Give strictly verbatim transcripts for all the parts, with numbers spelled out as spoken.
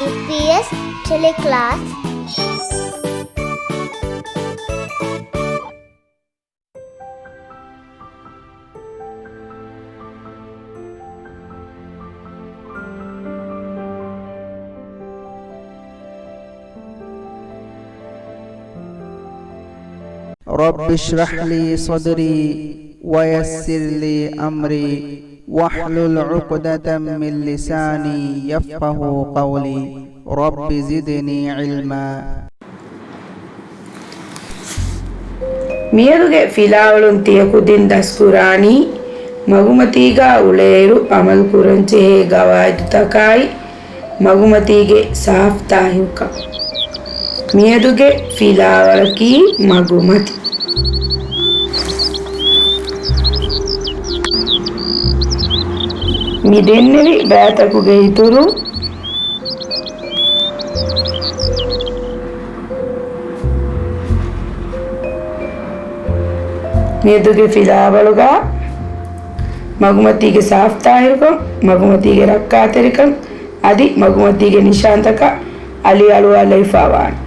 އީޕީއެސް ޓެލެކްލާސް. رب اشرح لي صدري ويسر لي أمري واحلل عقدة من لساني يفقهوا قولي. رب زدني علما. މިއަދުގެ ފިލާވަޅުން ތިޔަކުދިން ދަސްކުރާނީ، މަގުމަތީގާ އުޅޭއިރު އަމަލުކުރަންޖެހޭ ގަވާއިދުތަކާއި، މަގުމަތީގެ ސާފުތާހިރުކަން. މިއަދުގެ ފިލާވަޅަކީ މަގުމަތި. މި ދެންނެވި ބައިތަކުގެ އިތުރުން، މިއަދުގެ ފިލާވަޅުގަ މަގުމަތީގެ ސާފުތާހިރުކަން، މަގުމަތީގެ ރައްކާތެރިކަން، އަދި މަގުމަތީގެ ނިޝާންތަކަށް އަލިއަޅުވާލައިފާވާނެ.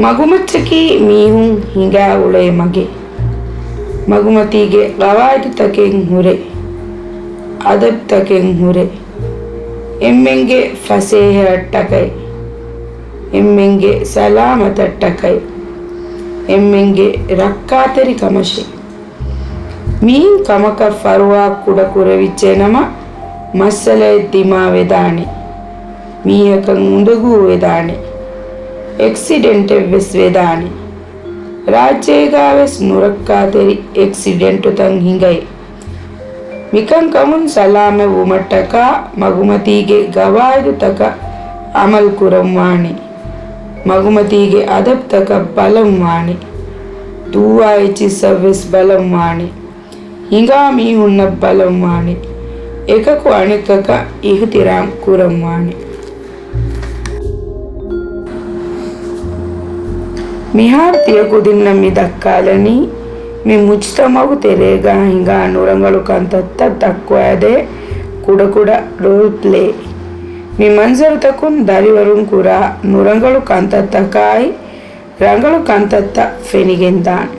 މަގުމައްޗަކީ މީހުން ހިނގާ އުޅޭ މަގެއް. މަގުމަތީގެ ގަވާއިދުތަކެއް ހުރެ، އަދަބުތަކެއް ހުރެ، އެންމެންގެ ފަސޭހައަށްޓަކައި، އެންމެންގެ ސަލާމަތަށްޓަކައި، އެންމެންގެ ރައްކާތެރިކަމަށޭ. މިއިން ކަމަކަށް ފަރުވާ ކުޑަކުރެވިއްޖެނަމަ، މައްސަލައެއް ދިމާވެދާނެ. މީހަކަށް އުނދަގޫވެދާނެ. އެކްސިޑެންޓެއްވެސް ވެދާނެ. ރާއްޖޭގާވެސް ނުރައްކާތެރި އެކްސިޑެންޓުތައް ހިނގައޭ. މިކަންކަމުން ސަލާމަތްވުމަށްޓަކާ މަގުމަތީގެ ގަވާއިދުތަކަށް އަމަލުކުރަންވާނެ. މަގުމަތީގެ އަދަބުތަކަށް ބަލަންވާނެ. ދޫވާ އެއްޗިއްސަށްވެސް ބަލަންވާނެ. ހިނގާ މީހުންނަށް ބަލަންވާނެ. އެކަކު އަނެއްކަކަށް އިހުތިރާމް ކުރަންވާނެ. މިހާރު ތިޔަކުދިންނަށް މި ދައްކާލަނީ، މި މުޖްތަމަޢު ތެރޭގާ ހިނގާ ނުރަނގަޅު ކަންތައްތައް ދައްކުވައިދޭ ކުޑަކުޑަ ރޯލްޕްލޭ. މި މަންޒަރުތަކުން ދަރިވަރުން ކުރާ ނުރަނގަޅު ކަންތައްތަކާއި، ރަނގަޅު ކަންތައްތައް ފެނިގެންދާނެ.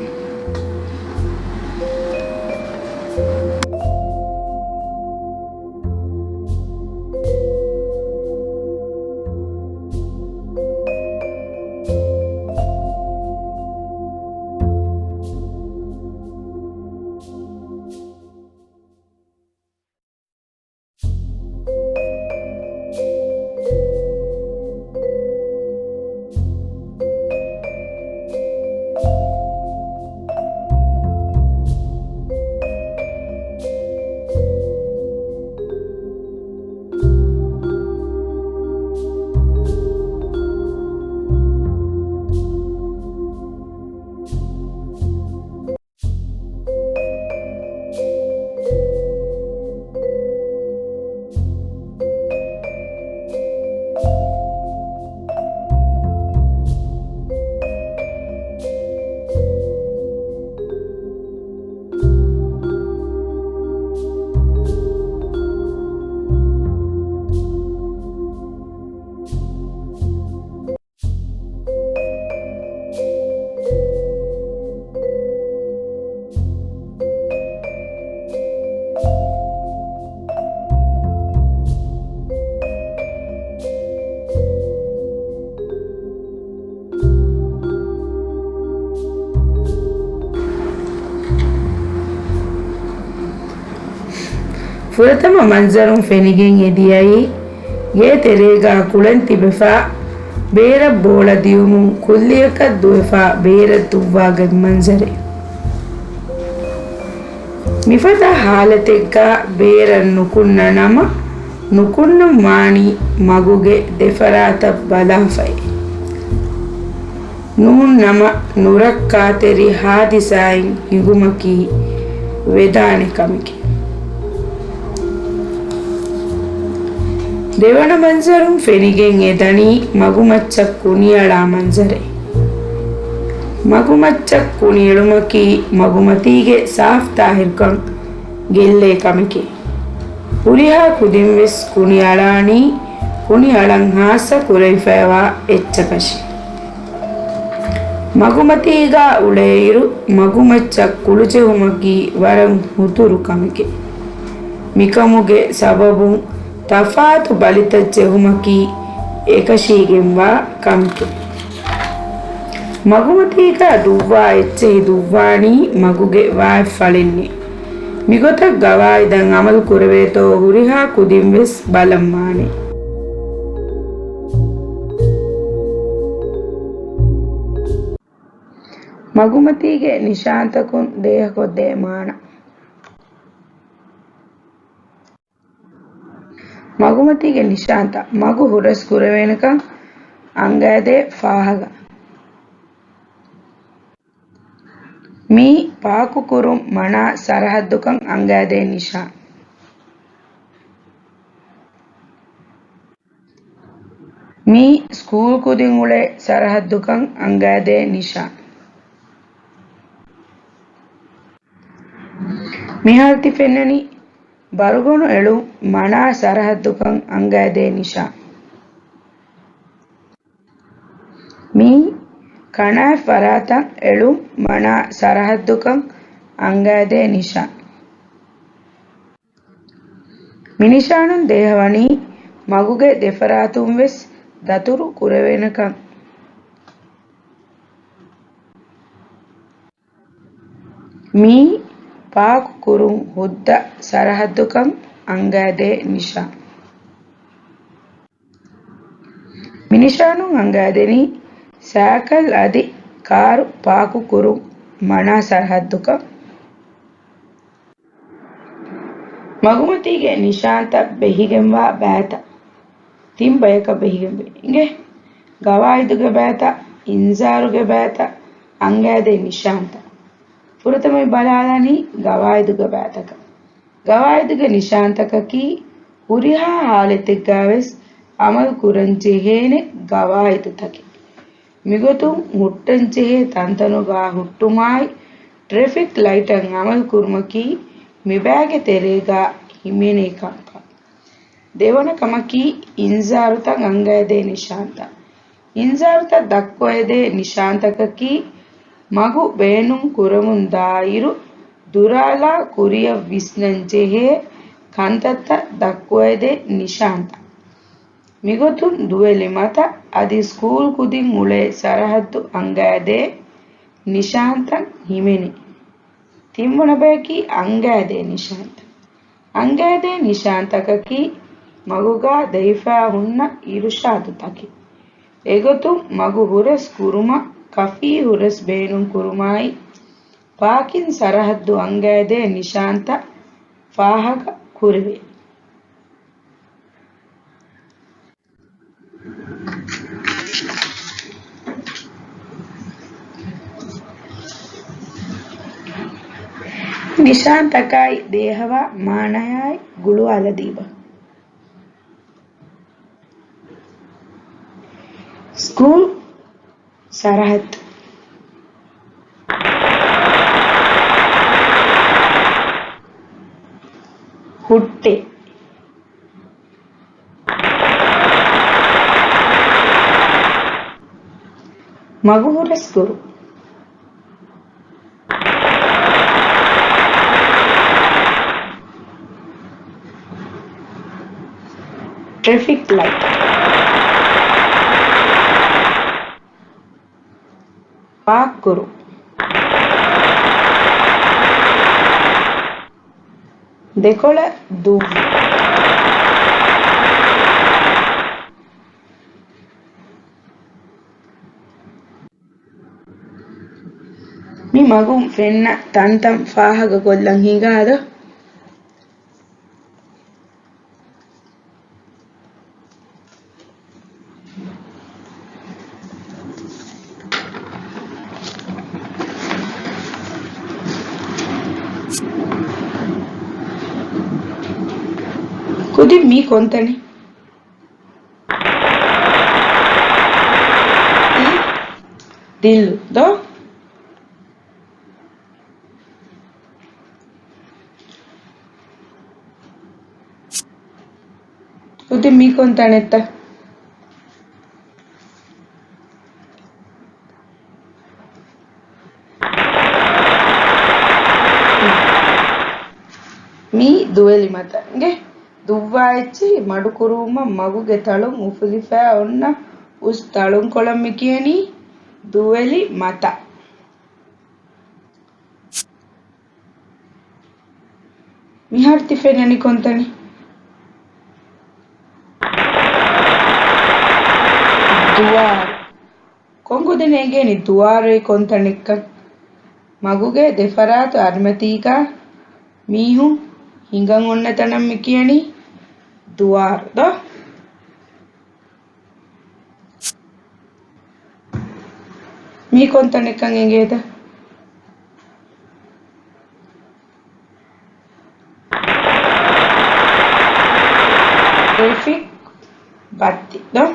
ފުރަތަމަ މަންޒަރުން ފެނިގެން އެދިޔައީ، ގޭ ތެރޭގާ ކުޅެން ތިބެފާ، ބޭރަށް ބޯޅަ ދިޔުމުން ކުއްލިއަކަށް ދުވެފާ ބޭރަށް ދުއްވާގަތް މަންޒަރެއް. މިފަދަ ހާލަތެއްގާ ބޭރަށް ނުކުންނަ ނަމަ، ނުކުންނަން ވާނީ މަގުގެ ދެފަރާތަށް ބަލާފައި. ނޫން ނަމަ، ނުރައްކާތެރި ހާދިސާއެއް ހިނގުމަކީ ވެދާނެ ކަމެކޭ. ދެވަނަ މަންޒަރުން ފެނިގެން އެދަނީ މަގުމައްޗަށް ކުނިއަޅާ މަންޒަރެއް. މަގުމައްޗަށް ކުނިއެޅުމަކީ މަގުމަތީގެ ސާފު ޠާހިރުކަން، ގެއްލޭ ކަމެކޭ. ހުރިހާ ކުދިން ވެސް ކުނި އަޅާނީ، ކުނި އަޅަން ހާއްސަ ކުރެވިފައިވާ އެއްޗަކަށޭ. މަގުމަތީގާ އުޅޭއިރު، މަގުމައްޗަށް ކުޅުޖެހުމަކީ ވަރަށް ހުތުރު ކަމެކޭ. މިކަމުގެ ސަބަބުން، ތަފާތު ބަލިތައް ޖެހުމަކީ އެކަށީގެންވާ ކަމެކޭ. މަގުމަތީގާ ދުއްވާ އެއްޗެހި ދުއްވާނީ މަގުގެ ވާތްފަޅިންނޭ. މިގޮތަށް ގަވާއިދަށް އަމަލު ކުރެވޭތޯ ހުރިހާ ކުދިން ވެސް ބަލަންވާނެ. މަގުމަތީގެ ނިޝާންތަކުން ދޭހަކޮށްދޭ މާނަ. މަގުމަތީގެ ނިޝާންތައް. މަގު ހުރަސް ކުރެވޭނެކަން އަންގައިދޭ ފާހަގަ. މީ ޕާކުކުރުން މަނާ ސަރަހައްދުކަން އަންގައިދޭ ނިޝާން. މީ ސްކޫލް ކުދިން އުޅޭ ސަރަހައްދުކަން އަންގައިދޭ ނިޝާން. މިހާރު ތި ފެންނަނީ ބަރުގޮނު އެޅުން މަނާ ސަރަހައްދުކަން އަންގައިދޭ ނިޝާން. މީ ކަނާތް ފަރާތަށް އެޅުން މަނާ ސަރަހައްދުކަން އަންގައިދޭ ނިޝާން. މި ނިޝާނުން ދޭހަވަނީ މަގުގެ ދެފަރާތުން ވެސް ދަތުރު ކުރެވޭނެކަން. މީ ޕާކު ކުރުން ހުއްދަ ސަރަހައްދުކަން އަންގައިދޭ ނިޝާން. މި ނިޝާނުން އަންގައިދެނީ ސައިކަލް އަދި ކާރު ޕާކު ކުރުން މަނާ ސަރަހައްދުކަން. މަގުމަތީގެ ނިޝާންތައް ބެހިގެންވާ ބައިތައް ތިން ބަޔަކަށް ބެހިގެންވޭ. އިނގޭ، ގަވާއިދުގެ ބައިތައް، އިންޒާރުގެ ބައިތައް، އަންގައިދޭ ނިޝާންތައް. ފުރަތަމަ ބަލާލަނީ ގަވާއިދުގެ ބައިތަކަށް. ގަވާއިދުގެ ނިޝާންތަކަކީ ހުރިހާ ހާލަތެއްގައިވެސް އަމަލު ކުރަން ޖެހޭނެ ގަވާއިދުތަކެއް. މިގޮތުން ހުއްޓަންޖެހޭ ތަންތަނުގާ ހުއްޓުމާއި، ޓްރެފިކް ލައިޓަށް އަމަލު ކުރުމަކީ މިބައިގެ ތެރޭގާ ހިމެނޭ ކަންކަން. ދެވަނަ ކަމަކީ، އިންޒާރުތައް އަންގައިދޭ ނިޝާންތައް. އިންޒާރުތައް ދައްކަވައިދޭ ނިޝާންތަކަކީ، މަގު ބޭނުން ކުރަމުން ދާއިރު، ދުރާލާ ކުރިއަށް ވިސްނަން ޖެހޭ ކަންތައްތައް ދައްކަވައިދޭ ނިޝާންތައް. މިގޮތުން ދުވެލި މަތަ އަދި ސްކޫލް ކުދިން އުޅޭ ސަރަހައްދު އަންގައިދޭ ނިޝާންތައް ހިމެނޭ. ތިންވަނަ ބަޔަކީ އަންގައިދޭ ނިޝާންތައް. އަންގައިދޭ ނިޝާންތަކަކީ މަގުގާ ދެވިފައި ހުންނަ އިރުޝާދުތަކެއް. އެގޮތުން މަގު ހުރަސް ކުރުމަށް ކަފީ ހުރަސް ބޭނުން ކުރުމާއި، ޕާކިން ސަރަހައްދު އަންގައިދޭ ނިޝާންތައް ފާހަގަ ކުރެވޭ. ނިޝާންތަކާއި ދޭހަވާ މާނަޔާއި ގުޅުވާލަދީބަ. ސްކޫލް ސަރަހައްދު. ހުއްޓޭ. މަގު ހުރަސް ކުރުން. ޓްރެފިކް ލައިޓް. ޕާކް ކުރުން. ދެކޮޅަށް ދުއްވުން. މި މަގުން ފެންނަ ތަންތަން ފާހަގަކޮށްލަން ހިނގާދޯ؟ ކުދިން މީ ކޮންތަނެއް؟ ދިއްލު ދޯ؟ ކުދިން މީ ކޮން ތަނެއްތަ؟ މީ ދުވެލި މަތަށް އިނގޭ. ދުއްވާ އެއްޗެހި މަޑުކުރުވުމަށް މަގުގެ ތަޅުން އުފުލިފައި އޮންނަ އުސް ތަޅުންކޮޅަށް މި ކިޔަނީ ދުވެލި މަތަށް. މިހާރު ތި ފެންނަނީ ކޮންތަނެއް؟ ދުވާރު. ކޮން ކުދިން އެނގޭނީ ދުވާރު އެއީ ކޮން ތަނެއްކަން؟ މަގުގެ ދެފަރާތު އަރިމަތީގަ މީހުން ހިނގަން އޮންނަ ތަނަށް މި ކިޔަނީ ދުވާރު ދޯ؟ މީ ކޮން ތަނެއްކަން އެނގޭތަ؟ ޓްރެފިކް ބައްތި ދޯ؟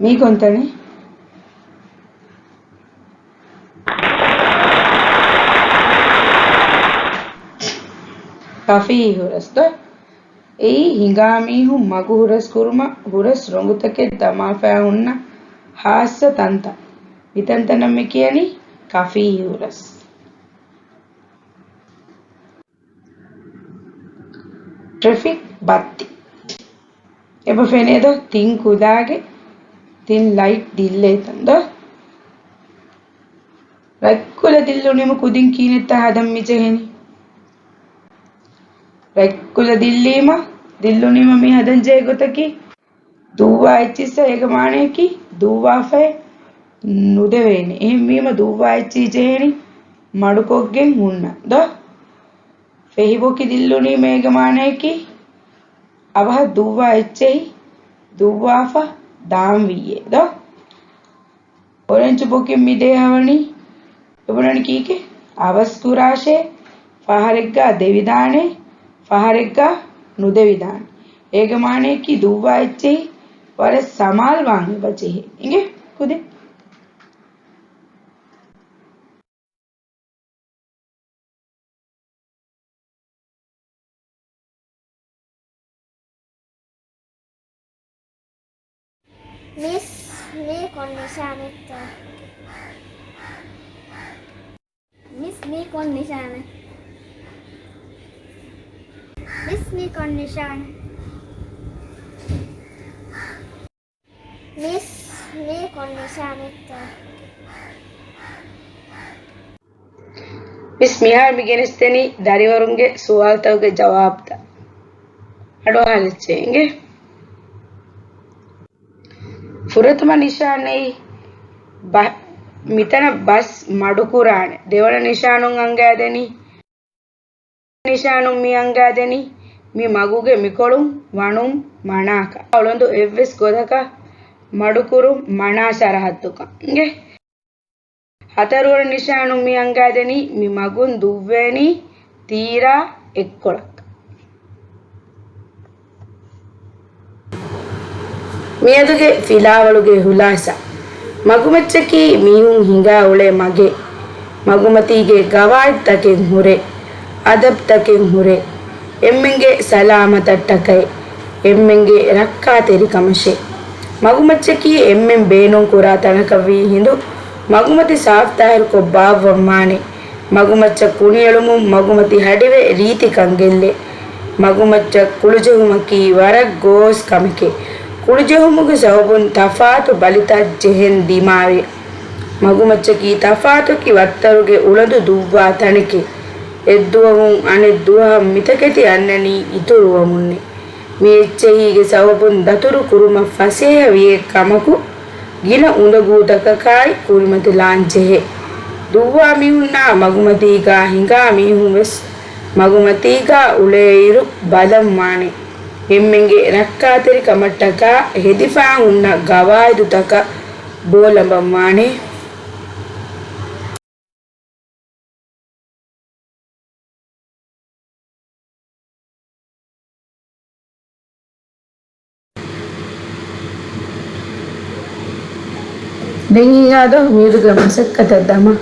މީ ކޮން ތަނެއް؟ ކަފީ ހުރަސް ދޯ؟ އެއީ ހިނގާ މީހުން މަގު ހުރަސް ކުރުމަށް ހުރަސް ރޮނގުތަކެއް ދަމާފައި ހުންނަ ހާއްސަ ތަންތަން. މިތަންތަނަށް މި ކިޔަނީ ކަފީ ހުރަސް. ޓްރެފިކް ބައްތި. އެބަ ފެނޭ ދޯ ތިން ކުލާގެ ތިން ލައިޓް ދިއްލޭ ތަން ދޯ؟ ރަތްކުލަ ދިއްލުނީމަ ކުދިން ކިހިނެއްތަ ހަދަން މި ޖެހެނީ؟ ރަތްކުލަ ދިއްލީމަ، ދިއްލުނީމަ މި ހަދަން ޖެހޭ ގޮތަކީ ދުއްވާ އެއްޗިއްސަށް. އޭގެ މާނަޔަކީ ދުއްވާފައެއް ނުދެވޭނެ. އެހެންވީމަ ދުއްވާ އެއްޗިހި ޖެހޭނީ މަޑުކޮށްގެން ހުންނަ ދޯ؟ ފެހި ބޮކި ދިއްލުނީމަ އޭގެ މާނަޔަކީ އަވަހަށް ދުއްވާ އެއްޗެހި ދުއްވާފަ ދާން ވިއްޔޭ ދޯ؟ އޮރެންޖު ބޮކިން މި ދޭހަވަނީ އެބުނަނީ ކީކޭ؟ އަވަސް ކުރާށޭ، ފަހަރެއްގާ ދެވިދާނޭ، ފަހަރެއްގާ ނުދެވިދާނޭ. އޭގެ މާނަޔަކީ ދުއްވާ އެއްޗެހި ވަރަށް ސަމާލުވާން އެބަ ޖެހޭ. އިނގޭ ކުދިން. މިސް، މީ ކޮން ނިޝާނެއްތޯ؟ މިސް، މީ ކޮން ނިޝާނެއް؟ މިސް، މީ ކޮން ނިޝާނެއް؟ މިސް، މީ ކޮން ނިޝާނެއްތޯ؟ މިސް، މިހާރު މި ގެނެސްދެނީ ދަރިވަރުންގެ ސުވާލުތަކުގެ ޖަވާބުތައް. އަޑުއަހާލައްޗޭ އިނގޭ. ފުރަތަމަ ނިޝާންއެއީ ބަ-، މިތަނަށް ބަސް މަޑުކުރާނެ. ދެވަނަ ނިޝާނުން އަންގައިދެނީ، ނިޝާނުން މި އަންގައިދެނީ މި މަގުގެ މިކޮޅުން ވަނުން މަނާކަން. އުޅަނދު އެއްވެސް ގޮތަކަށް މަޑުކުރުން މަނާ ޝަރަހައްދުކަން އިނގޭ. ހަތަރުވަނަ ނިޝާނުން މި އަންގައިދެނީ މި މަގުން ދުއްވޭނީ ތީރާ އެއްކޮޅަކަށް. މިއަދުގެ ފިލާވަޅުގެ ހުލާސާ. މަގުމައްޗަކީ މީހުން ހިނގާ އުޅޭ މަގެއް. މަގުމަތީގެ ގަވާއިދުތަކެއް ހުރޭ، އަދަބުތަކެއް ހުރޭ، އެންމެންގެ ސަލާމަތަށް ޓަކައި، އެންމެންގެ ރައްކާތެރިކަމަށޭ. މަގުމައްޗަކީ އެންމެން ބޭނުން ކުރާ ތަނަކަށް ވީ ހިނދު، މަގުމަތި ސާފުތާހިރުކޮށް ބާއްވަން ވާނެ. މަގުމައްޗަށް ކުނިއެޅުމުން މަގުމަތި ހަޑިވެ ރީތިކަން ގެއްލޭ. މަގުމައްޗަށް ކުޅުޖެހުމަކީ ވަރަށް ގޯސް ކަމެކޭ. ކުޅުޖެހުމުގެ ސަބަބުން ތަފާތު ބަލިތައް ޖެހެން ދިމާވޭ. މަގުމައްޗަކީ ތަފާތު ކި ވައްތަރުގެ އުޅަނދު ދުއްވާ ތަނެކޭ. އެއްދުވަހުން އަނެއް ދުވަހަށް މިތަކެތި އަންނަނީ އިތުރުވަމުންނޭ. މި އެއްޗެހީގެ ސަބަބުން ދަތުރު ކުރުމަށް ފަސޭހަ ވިޔައެއް ކަމަކު، ގިނަ އުނދަގޫތަކަކާއި ކުރިމަތިލާން ޖެހޭ. ދުއްވާ މީހުންނާ މަގުމަތީގާ ހިނގާ މީހުން ވެސް މަގުމަތީގާ އުޅޭއިރު ބަލަން ވާނެ. އެންމެންގެ ރައްކާތެރިކަމަށްޓަކާ ހެދިފާ ހުންނަ ގަވާއިދުތަކަށް ބޯލަނބަން ވާނެ. ދެން ހިނގާދޯ މީރުގެ މަސައްކަތަށް ދަމާ.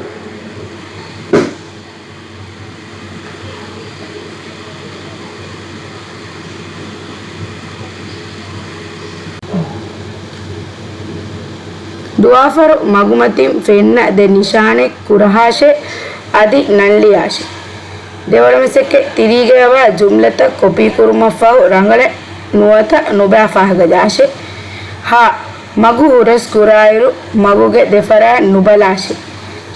ދުވާފަރު މަގުމަތިން ފެންނަ ދެ ނިޝާނެއް ކުރަހާށޭ، އަދި ނަން ލިޔާށޭ. ދެވަނަ މަސައްކަތް، ތިރީގައިވާ ޖުމްލަތައް ކޮޕީ ކުރުމަށްފަހު ރަނގަޅަށް ނުވަތަ ނުބައި ފާހަގަ ޖާށޭ. ހާ، މަގު ހުރަސް ކުރާއިރު މަގުގެ ދެފަރާތް ނުބަލާށޭ.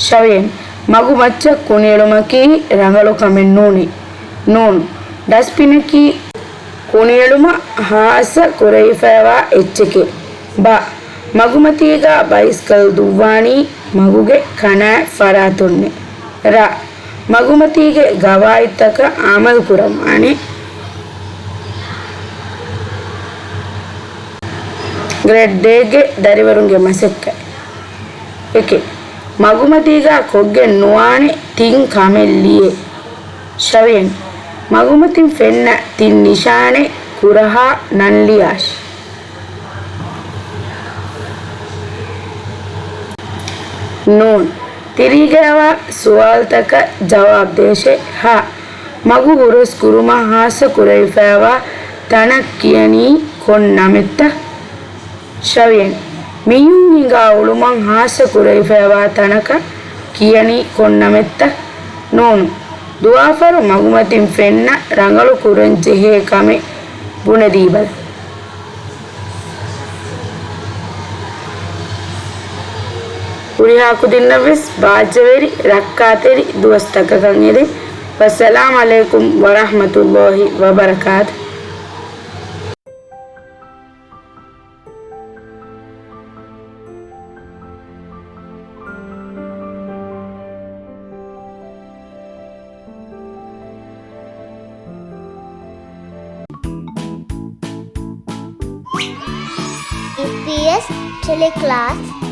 ޝަވިޔަން، މަގު މައްޗަށް ކުނިއެޅުމަކީ ރަނގަޅު ކަމެއް ނޫނޭ. ނޫން، ޑަސްބިނަކީ ކުނިއެޅުމަށް ހާއްސަ ކުރެވިފައިވާ އެއްޗެކޭ. ބާ، މަގުމަތީގަ ބައިސްކަލް ދުއްވާނީ މަގުގެ ކަނާތް ފަރާތުންނޭ. ރ، މަގުމަތީގެ ގަވާއިދުތަކަށް އަމަލު ކުރަންވާނެ. ގްރޭޑް އޭގެ ދަރިވަރުންގެ މަސައްކަތް. އެކެއް، މަގުމަތީގަ ކޮށްގެން ނުވާނެ ތިން ކަމެއް ލިޔޭ. ޝަވިޔަން، މަގުމަތިން ފެންނަ ތިން ނިޝާނެއް ކުރަހާ ނަން ލިޔާށޭ. ނޫން، ތިރީގައިވާ ސުވާލުތަކަށް ޖަވާބު ދޭށޭ. ހަ، މަގު ހުރަސް ކުރުމަށް ހާއްސަ ކުރެވިފައިވާ ތަނަށް ކިޔަނީ ކޮން ނަމެއްތަ؟ ޝަވިޔަން، މީހުން ހިނގާ އުޅުމަށް ހާއްސަ ކުރެވިފައިވާ ތަނަކަށް ކިޔަނީ ކޮން ނަމެއްތަ؟ ނޫން، ދުވާފަރު މަގުމަތިން ފެންނަ ރަނގަޅު ކުރަން ޖެހޭ ކަމެއް ބުނެދީބަލަ. ހުރިހާ ކުދިންނަށްވެސް ބާއްޖަވެރި ރައްކާތެރި ދުވަސްތަކަކަށް އެދެން. ވައްސަލާމް ޢަލައިކުމް ވަރަޙްމަތުﷲި ވަބަރަކާތު. އީސްބީއެސް ޓެލެ ކްލާސް.